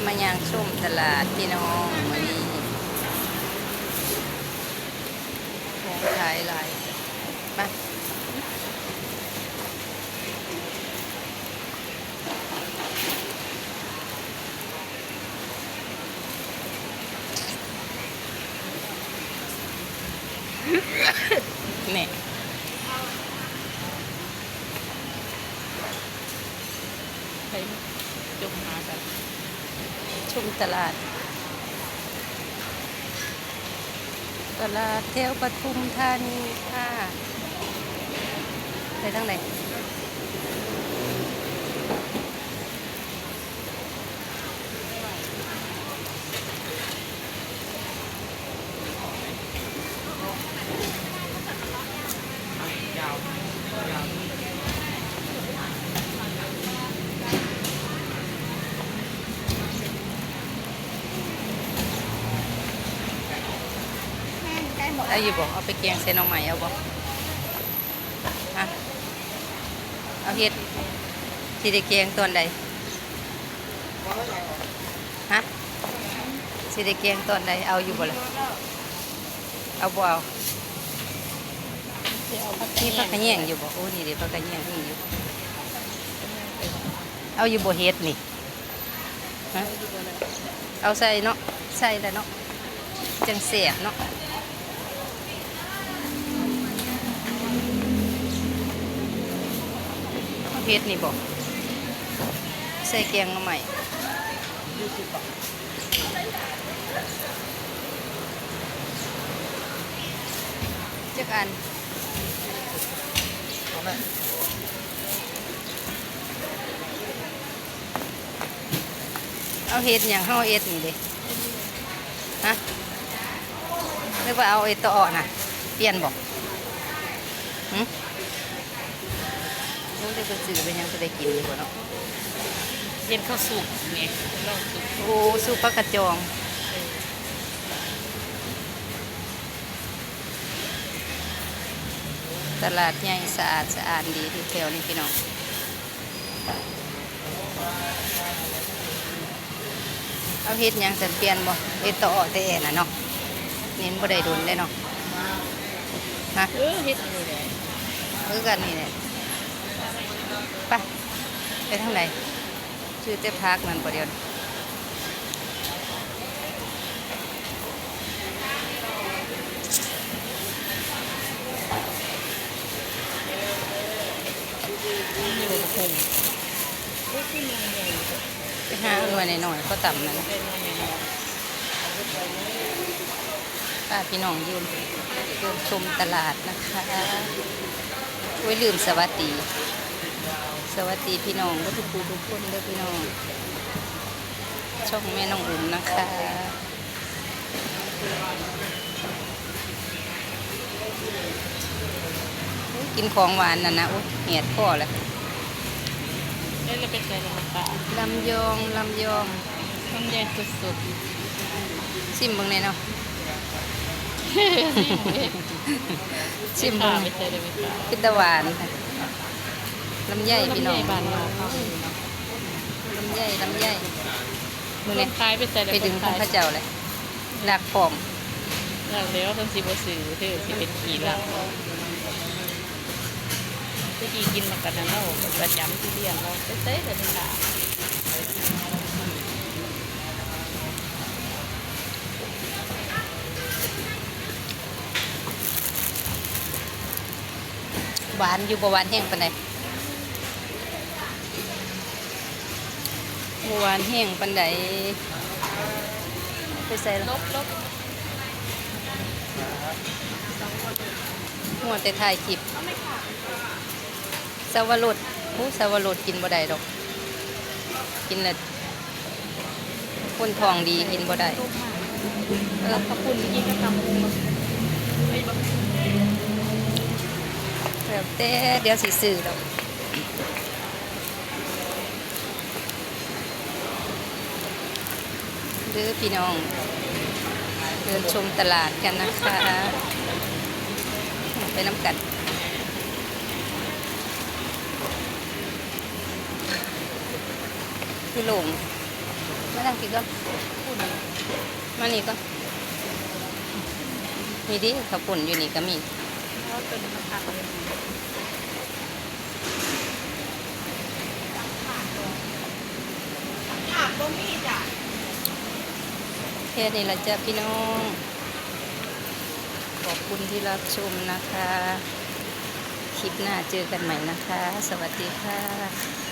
ມາຍ່າງຊົມຕະຫຼາດພີ່ນ້ອງ ມື້ນີ້ຂອງຂາຍຫຼາຍ. ໄປ ແມ່ ໃຜຈົມຫາກັນ ຊົມຕະຫຼາດ ຕະຫຼາດແຖວປະທຸມທານີຄ່າ. ໄປທາງໃດ? ເອົາຢູ່ບໍ່? ເອົາໄປແກງໃສ່ໜໍ່ໄມ້ເອົາບໍ່? ຮະ ເອົາເຮັດ ຊິໄດ້ແກງຕອນໃດ? ຮະ ຊິໄດ້ແກງຕອນໃດ? ເອົາຢູ່ບໍ່ລະ? ເອົາບໍ່ເອົາ? ມີຜັກຂະແຍງຢູ່ບໍ່? ໂອ້ ນີ້ເດ້ ຜັກຂະແຍງມີຢູ່. ເອົາຢູ່ບໍ່ເຫັດນີ້? ຮະ ເອົາໃສ່ເນາະ ໃສ່ລະເນາະ ຈັ່ງແຊບເນາະ. ເຫັດນີ້ບໍ່ ໃສ່ແກງໜໍ່ໄມ້. ຈັກອັນ? ເອົາແມ່ ເອົາເຫັດຫຍັງ? ເຮົາເຮັດນີ້ເດ້ ຮະ ຫຼືວ່າເອົາເຫັດຕະເອາະນະ? ປ່ຽນບໍ່? ຫື? ໂອ້ ໄດ້ໄປຊື້ເປັນຫຍັງ ຊິໄດ້ກິນຢູ່ບໍ່ເນາະ? ເຮັດເຂົ້າສຸກແໝ່ ເຂົ້າສຸກ. ໂອ້ ສຸກຜັກກະຈອງ. ຕະຫຼາດໃຫຍ່ ສະອາດສະອ້ານດີຢູ່ແຖວນີ້ພີ່ນ້ອງ. ເອົາເຫັດຫຍັງຊັ້ນ ປ່ຽນບໍ່? ເຫັດຕະເອາະແຕ່ແອນນະເນາະ ນີ້ມັນບໍ່ໄດ້ດົນເດ້ເນາະ. ຮະ ເອີ ເຫັດອັນນີ້ແຫຼະ ຄືກັນນີ້ແຫຼະ. ໄປ ໄປທາງໃດ? ຊື້ແຕ່ຜັກນັ້ນບໍ່ດຽວນີ້. ໄປຫາເອົາໜ່ວຍນ້ອຍໆ ພໍຕຳນັ້ນ. ພາພີ່ນ້ອງຢືນ ຢືນຊົມຕະຫຼາດນະຄະ. ໂອ້ຍ ລືມສະຫວັດດີ ສະຫວັດດີພີ່ນ້ອງເບິດທຸກຜູ້ທຸກຄົນເດີພີ່ນ້ອງ ຊ່ອງແມ່ນ້ອງອຸ່ມນະຄະ. ໂອ້ຍ ກິນຂອງຫວານນັ້ນນະ ໂອ້ຍ ແຫດຄໍແລ້ວ. ເອີ ແລ້ວໄປໃສ່ລະໝາກປາ ລຳຍອງ ລຳຍອງ ລຳໃຫຍ່ສຸດໆ. ຊິມເບິ່ງແດ່ເນາະ ຊິມເບິ່ງ ເປັນຕາຫວານ. ລຳໄຍພີ່ນ້ອງ ລຳໄຍ ລຳໄຍ. ມື້ນີ້ຂາຍໄປໃສແລ້ວ? ໄປດຶງຂອງເຂົາເຈົ້າແຫຼະ ລັກພ້ອມ. ລັກແລ້ວ ເພິ່ນຊິບໍ່ຊື້ເດີ ຊິເປັນຂີ້ລັກ. ແຕ່ກີ້ກິນໝາກກະນາໂນປະຈຳທີ່ລ້ຽງເນາະ ໄປໃສແລ້ວນີ້ລະ. ຫວານຢູ່ ບໍ່ຫວານແຮງປານໃດ ບໍ່ຫວານແຮງປານໃດ. ໄປໃສລະ? ຫຼົບ ຫຼົບ ມົວແຕ່ຖ່າຍຄລິບ. ສາວະລົດ ໂອ້ ສາວະລົດກິນບໍ່ໄດ້ດອກ ກິນແລ້ວ ຄົນທ້ອງດີກິນບໍ່ໄດ້. ເອີ ແລ້ວແຕ່ ດຽວຊິຊື້ດອກເດີພີ່ນ້ອງ. ເດີນຊົມຕະຫຼາດກັນນະຄະ ໄປນຳກັນ. ຄືໂລ່ງ ມາ ທາງພີ້ກ່ອນ ມານີ້ກ່ອນ. ນີ້ເດ້ ເຂົ້າປຸ້ນຢູ່ນີ້ກໍມີ. ແຄ່ນີ້ລະຈ້າພີ່ນ້ອງ ຂອບຄຸນທີ່ຮັບຊົມນະຄະ ຄລິບໜ້າເຈີກັນໃໝ່ນະຄະ ສະຫວັດດີຄ່ະ.